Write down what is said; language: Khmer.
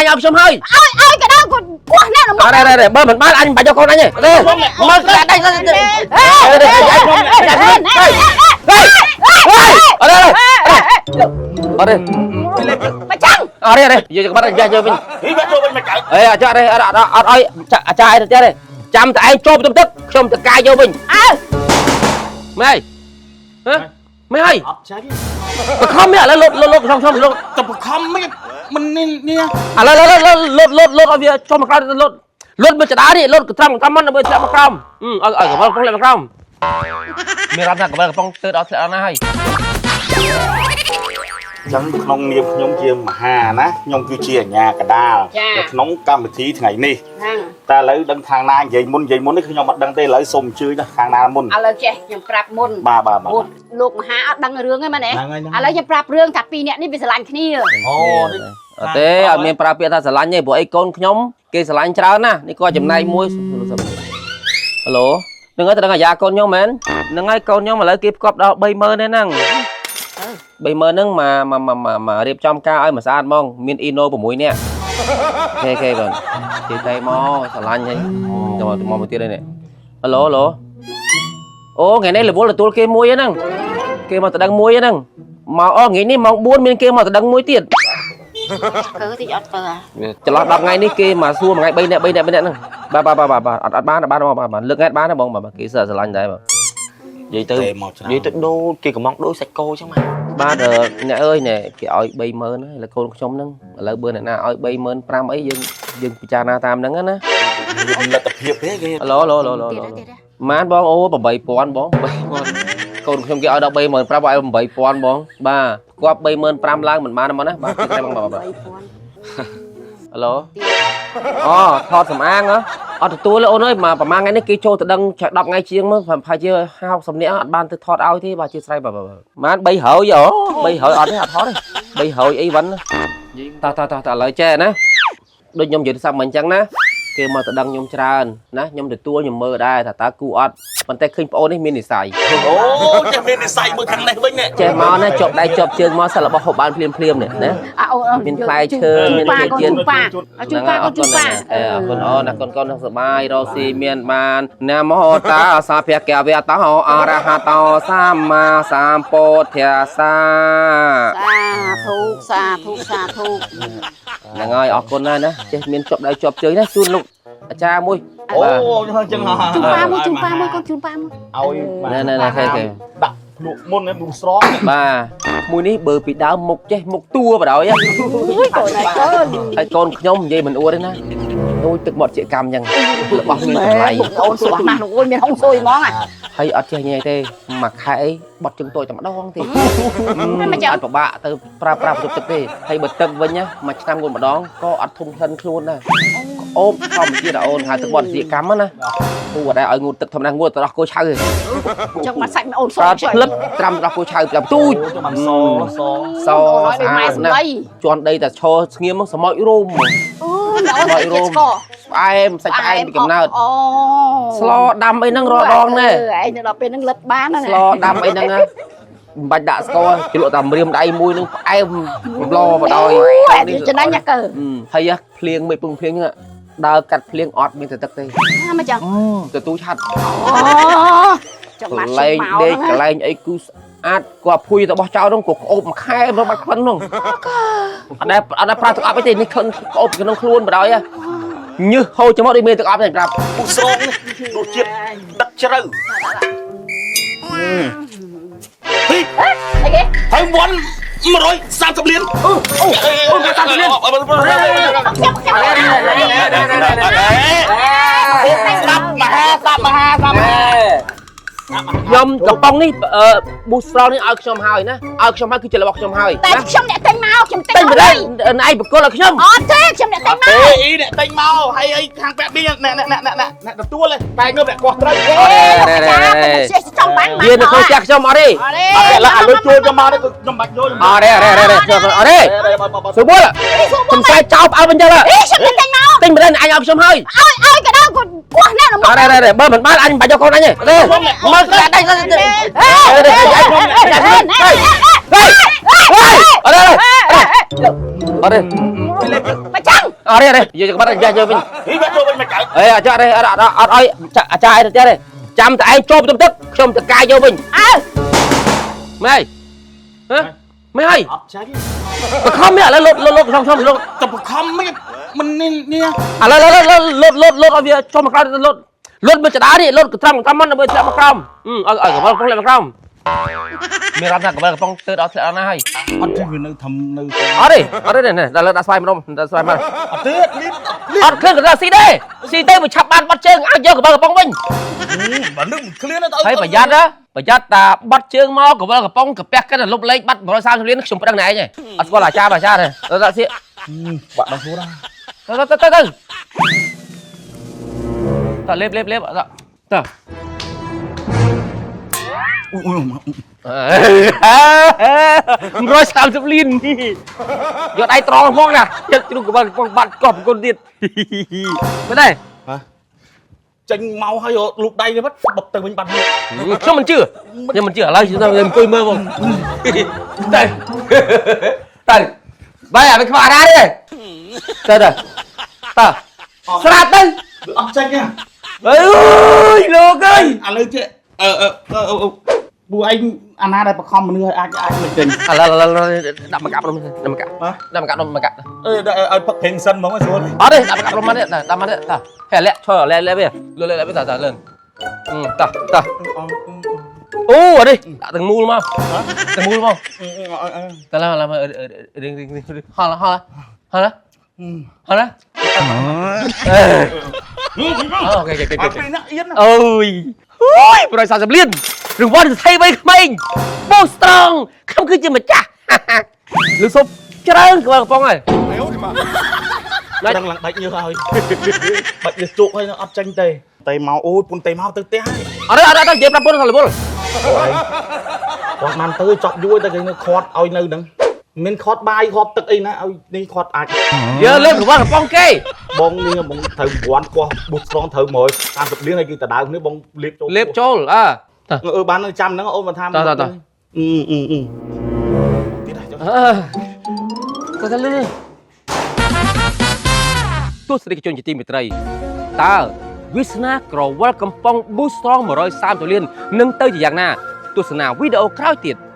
ឲ្យខ្ញុំហើយ ឲ្យឲ្យក៏ដល់គាត់គោះណាស់ អត់ទេបើមិនបានអញមិនបាច់យកកូនអញទេទេមើលក្លាដៃទៅហេហេហេហេអត់ទេអត់ទេ មកចាំង អត់ទេយកបាត់យកយកវិញ ហីបាត់ចូលវិញមិនកើត អេអាចារ្យអត់អត់ឲ្យអាចារ្យអីទៅទេចាំតែឯងចូលទៅទឹកខ្ញុំទៅកាយយកវិញ អើ ម៉េចហ៎ម៉េចហើយ អត់ចាញ់ បខំឥឡូវលុតលុតខ្ញុំខ្ញុំលុត តែបខំមិនមិននេះនេះ ឥឡូវលុតលុតលុតលុតឲ្យវាចុះមកក្រោមលុតលុតមកចដានេះលុតកត្រំកត្រំមកដើម្បីធ្លាក់មកក្រោមឲ្យឲ្យកបលកំពុងធ្លាក់មកក្រោមមានរំថាកបលកំពុងទៅដល់ធ្លាក់ដល់ណាហើយ ចឹងក្នុងនាមខ្ញុំជាមហាណាខ្ញុំគឺជាអាញាកដាលនៅក្នុងកម្មវិធីថ្ងៃនេះ ហ្នឹង តែឥឡូវដឹងខាងណានិយាយមុននិយាយមុននេះខ្ញុំអត់ដឹងទេឥឡូវសូមអញ្ជើញដល់ខាងណាមុន ឥឡូវចេះខ្ញុំប្រាប់មុន បាទបាទបាទ ព្រោះលោកមហាអត់ដឹងរឿងទេមែនទេ ហ្នឹងហើយ ឥឡូវខ្ញុំប្រាប់រឿងថាពីរអ្នកនេះវាស្រឡាញ់គ្នា អូនេះ អត់ទេអត់មានប្រើពាក្យថាស្រឡាញ់ទេព្រោះអីកូនខ្ញុំគេស្រឡាញ់ច្រើនណាស់នេះក៏ចំណែកមួយហៅឡូនឹងហើយទៅដឹងអាយ៉ាកូនខ្ញុំមែននឹងហើយកូនខ្ញុំឥឡូវគេផ្គប់ដល់30000ទេហ្នឹង30000ហ្នឹងមកមកមករៀបចំការឲ្យមកស្អាតហ្មងមានអ៊ីណូ6នាក់គេគេបងគេតែមកស្រឡាញ់ហើយទៅមកមកទៀតហើយនេះហៅឡូហៅឡូអូថ្ងៃនេះរវល់ទទួលគេមួយហ្នឹងគេមកតដឹងមួយហ្នឹងមកអូថ្ងៃនេះម៉ោង4មានគេមកតដឹងមួយទៀត កើតិចអត់កើ ចន្លោះ10ថ្ងៃនេះគេមកសួរមួយថ្ងៃ3នាក់3នាក់3នាក់ហ្នឹងបាទបាទបាទបាទអត់អត់បានអត់បានបងបាទលើកថ្ងៃបានទេបងបាទគេសើស្រឡាញ់ដែរបាទ និយាយទៅ មកច្រើន និយាយទៅដូចគេកំងដូចសាច់គោចឹងមក បាទអ្នកអើយណែគេឲ្យ30000ហើយលើកូនខ្ញុំហ្នឹងឥឡូវបើអ្នកណាឲ្យ35000អីយើងយើងពិចារណាតាមហ្នឹងណា មានលទ្ធភាពទេគេ ឡូឡូឡូឡូ ទៀតទៀត ម៉ានបងអូ8000បង8000កូនខ្ញុំគេឲ្យដល់35000បងឲ្យ8000បងបាទគាត់35000ឡើងមិនបានទេមកណាបាទគេបងបាទ 3000 ហឡូអូថតសំអាងហ៎អត់ទទួលទេអូនអើយមកប្រហែលថ្ងៃនេះគេចូលទៅដឹង10ថ្ងៃជាងមកប្រហែលជា50 60នាក់អត់បានទៅថតឲ្យទេបាទជាស្រ័យបាទបាទ300អូ300អត់ទេអត់ថតទេ300អីវ៉ាន់តោះតោះតោះតោះឥឡូវចេះណាដូចខ្ញុំនិយាយទូរស័ព្ទមកអញ្ចឹងណាគេមកទៅដឹងខ្ញុំច្រើនណាខ្ញុំទទួលខ្ញុំមើលដែរថាតើគូអត់ប៉ុន្តែឃើញប្អូននេះមាននិស័យ អូចេះមាននិស័យមួយខាងនេះវិញនេះ ចេះមកណាជាប់ដៃជាប់ជើងមកសិលរបស់ហូបបានភ្លាមភ្លាមនេះណា អើអូ មានផ្លែឈើមាន ប៉ា គេជាតិ កូនជូនប៉ាជូនប៉ាកូនជូនប៉ា អេអរគុណអូនអរគុណកូនសុបាយរស់ស៊ីមានបានណាមោតាសាភៈកវៈតោអរហតោសម្មាសម្ពុទ្ធាសា សាធុសាធុសាធុ ហ្នឹងហើយអរគុណណាស់ណាចេះមានជាប់ដៃជាប់ជើងណាជូនលោកអាចារ្យមួយ អូអញ្ចឹងហ៎ ជូនប៉ាមួយជូនប៉ាមួយកូនជូនប៉ាមួយ ឲ្យ ណែណែណែគេគេ ដាក់ភ្លក់មុននេះមុខស្រង បាទមួយនេះបើពីដើមមុខចេះមុខតួបដ ாய் អូយកូនហើយកូន ហើយកូនខ្ញុំនិយាយមិនអួតទេណាដូចទឹកមាត់ជាកម្មអញ្ចឹងរបស់មានតម្លៃ អូនស្រស់ណាស់លោកអូនមានហុងស៊ុយហ្មង ហើយអត់ចេះញ៉ៃទេមួយខែអីបត់ជើងតូចតែម្ដងទេអត់ពិបាកទៅប្រើប្រាស់បន្ទប់ទឹកទេហើយបើទឹកវិញណាមួយឆ្នាំងួនម្ដងក៏អត់ធំក្លិនខ្លួនដែរអូបធម្មជាតិអូនហៅទឹកបត់ជាកម្មណាពូអត់ដែរឲ្យងូតទឹកធម្មតាងូតទៅដល់គោឆៅទេ ចឹងមកសាច់អូនសុ ប្រើ ំជួយ ផ្លឹបត្រាំទៅដល់គោឆៅតាមទូច អូចាំបានសស ស អូន ស្អា ម៉ែ តណាស់ សម្ដី ជន់ដីតែឈរស្ងៀមមកសមោចរុំ អូនអូនសាច់ជាតិស្ករ ផ្អែមសាច់ផ្អែមពីកំណើត អូ ស្លដាំអីហ្នឹងរាល់ដងណែ ឯងដល់ពេលហ្នឹងលិតបានណា ស្លដាំអីហ្នឹងណាមិនបាច់ដាក់ស្ករជ្លក់តែម្រាមដៃមួយហ្នឹងផ្អែមកំឡបដោយ នេះចំណេញណាកើ ហើយភ្លៀងមិនពងភ្លៀងហ្នឹងដើរកាត់ភ្លៀងអត់មានតែទឹកទេ មកចឹង ទទួលឆាត់ អូចង់ ក មក ន្លែងដេកកន្លែងអីគឺស្អាតគាត់ភួយទៅបោះចោលហ្នឹងក៏ក្អូបមួយខែមកបាត់ក្លិនហ្នឹងអត់ដែលអត់ដែលប្រើទឹកអប់អីទេនេះក្លិនក្អូបក្នុងខ្លួនបដ ாய் ញើសហូរចាំមកដូចមានទឹកអប់ទេប្រាប់ មុខស្រងនេះរសជាតិដឹកជ្រៅហី អីគេ ហើយវ៉ាន់130លានអូអូ130លាន ខ្ញុំខ្ញុំ ស្ដាប់មហាស្ដាប់មហាស្ដាប់មហា ខ្ញុំកំប៉ុងនេះប៊ូស្ត្រនេះឲ្យខ្ញុំហើយណាឲ្យខ្ញុំហើយគឺជារបស់ខ្ញុំហើយ តែខ្ញុំអ្នកទិញមកខ្ញុំទិញ តែ មក មិនដែរឯងបកគលឲ្យខ្ញុំ អត់ទេខ្ញុំអ្នកទិញមក អេអ៊ីអ្នកទិញមកហើយអីខាងពាក់ប៊ីអ្នកអ្នកអ្នកអ្នកអ្នកទទួលតែងើបអ្នកកោះត្រូវ អេចាចង់បាន វានៅក្នុងផ្ទះខ្ញុំអត់ទេ អត់ទេ អត់ឡើយឥឡូវជួយខ្ញុំមកនេះខ្ញុំបាច់យល់ អត់ទេអត់ទេអត់ទេអត់ទេសុបុលខ្ញុំខ្សែចោលផ្អើលវិញចឹង អេខ្ញុំអ្នកទិញមក ទិញមិនដែរអញឲ្យខ្ញុំហើយ ឲ្យឲ្យក៏ដល់គាត់គោះណាស់ អត់ទេអត់ទេបើមិនបានអញមិនបាច់យកកូនអញទេទេមើលក្លាដៃទៅហេហេហេហេអត់ទេអត់ទេ មកចាំង អត់ទេអត់ទេយកក្បាត់យកយកវិញ ហីបាក់ចូលវិញមិនកើត អេអាចារ្យអត់អត់អត់ឲ្យអាចារ្យអីទៅទៀតទេចាំតែឯងចូលទៅទឹកខ្ញុំទៅកាយយកវិញ អើ ម៉េចហ៎ម៉េចហើយ អត់ចាញ់ បខំនេះឥឡូវលោតលោតខ្ញុំខ្ញុំលោត តែបខំមិនមិននេះនេះ ឥឡូវលោតលោតលោតលោតឲ្យវាចុះមកក្រោយលោតលោតមកចដានេះលោតត្រង់ត្រង់មកដើម្បីធ្លាក់មកក្រោមឲ្យឲ្យកវលកំប៉ុងធ្លាក់មកក្រោមមានរាប់ថាកវលកំប៉ុងទៅដល់ធ្លាក់ដល់ណាហើយ អត់ទេវានៅធំនៅ អត់ទេអត់ទេនេះដល់លើដាក់ស្វ័យម្ដុំដាក់ស្វ័យមក អត់ទេលៀប អត់ឃើញកណ្ដាលស៊ីទេស៊ីទៅវាឆាប់បានបាត់ជើងអាចយកកវលកំប៉ុងវិញ បើនឹកឃ្លានទៅ ហើយប្រយ័ត្នណាប្រយ័ត្នតាបាត់ជើងមកកវលកំប៉ុងកាពះកិនលុបលេខបាត់130លានខ្ញុំប្តឹងណែឯងអត់ស្គាល់អាចារ្យអាចារ្យទេដាក់ស៊ី បាក់ដល់ខ្លួន ទៅទៅទៅទៅតលេបលេបលេបតត អូយ 130លានយកដៃត្រង់ហ្មងណាយកជ្រុះកវលកំប៉ុងបាត់កោះប្រគុណទៀតមែនទេ ចេញមកហើយលូកដៃទៅបាត់បទៅវិញបាត់ហើយ ខ្ញុំមិនជឿខ្ញុំមិនជឿឥឡូវខ្ញុំអង្គុយមើលហ្មងទៅទៅបាយអាមិនខ្វះអាណាទេទៅទៅតើស្រាប់ទៅ អត់ចេញទេ អើយលោកអើយ ឥឡូវចេះអឺអឺពួកឯងអាណាដែលបខំមនុស្សឲ្យអាចអាចមិនចេញ ឥឡូវដាក់មកកាប់នំដាក់មកកាប់ដាក់មកកាប់នំមកកាប់ អឺឲ្យផឹកប្រេងសិនហ្មងស្រួល អត់ទេដាក់មកកាប់នំមកនេះដាក់មកនេះតើហេលាក់ឈរលាក់លាក់វាលលាក់វាតើតើលឿនតើតើអូអត់ទេដាក់ទាំងមូលមកទាំងមូលមកតើឡើយឡើយរៀងរៀងហល់ហល់ហល់ហល់អូខេអូខេ អត់ពេលណាអៀន អូយអូយ130លានរង្វាន់សថីវ័យក្មេងបូស្ត្រង់ខ្ញុំគឺជាម្ចាស់លឺសុបច្រើនក្បាលកំប៉ុងហើយ ដឹងឡើងបាច់ញើសហើយបាច់ញើសជក់ហើយអត់ចេញទេតែមកអូយពុនតែមកទៅផ្ទះហើយ អត់អត់អត់និយាយប្រាប់ពុនគាត់រវល់ គាត់បានទៅចប់យូរតែគេនៅខាត់ឲ្យនៅហ្នឹងមានខាត់បាយខាត់ទឹកអីណាឲ្យនេះខាត់អាច យើងលើករង្វាន់កំប៉ុងគេ បងនេះបងត្រូវរវាន់កោះបុះស្រងត្រូវ130លានហើយគេដដើមនេះបងលេបចូល លេបចូលអើ អឺបានចាំហ្នឹងអូនមកថា តតត អឺអឺអឺទៀតហើយ អឺតតលឺទស្សនិកជនជាទីមេត្រីតើវាសនាក្រវិលកំប៉ុងប៊ូស្ត្រង130លាននឹងទៅជាយ៉ាងណាទស្សនាវីដេអូក្រោយទៀត។